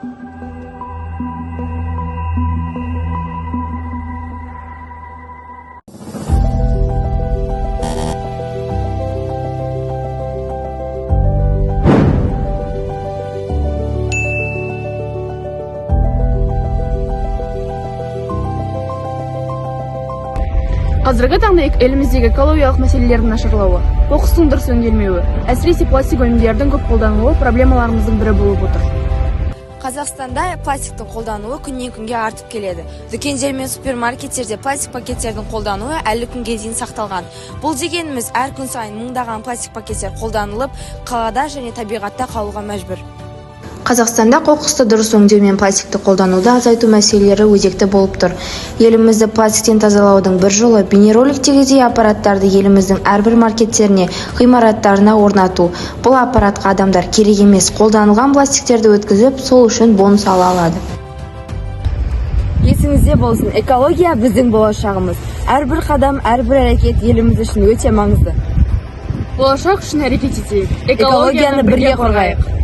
Қазіргі таңда еліміздегі экологиялық мәселелердің нашарлауы, қоқыстың дұрыс өңделмеуі, әсіресе пластик өнімдердің көп қолданылуы проблемаларымыздың бірі болып отыр. Қазақстанда пластиктің қолдануы күннен күнге артып келеді. Дүкендер мен супермаркеттерде пластик пакеттердің қолдануы әлі күнге дейін сақталған. Бұл дегеніміз, әр күн сайын мыңдаған пластик пакеттер қолданылып, қалада және табиғатта қалуға мәжбүр. Қазақстанда қоқысты дұрыс өңдеу мен пластикті қолдануды азайту мәселелері өзекті болып тұр. Елімізді пластиктен тазалаудың бір жолы – бейнероликтегідей аппараттарды еліміздің әрбір маркеттеріне, ғимараттарына орнату. Бұл аппаратқа адамдар керек емес, қолданылған пластиктерді өткізіп, сол үшін бонус ала алады. Есіңізде болсын, экология – біздің болашағымыз. Әрбір қадам, әрбір әрекет еліміз үшін өте маңызды. Болашақ үшін әрекет етейік. Экологияны бірге қорғайық.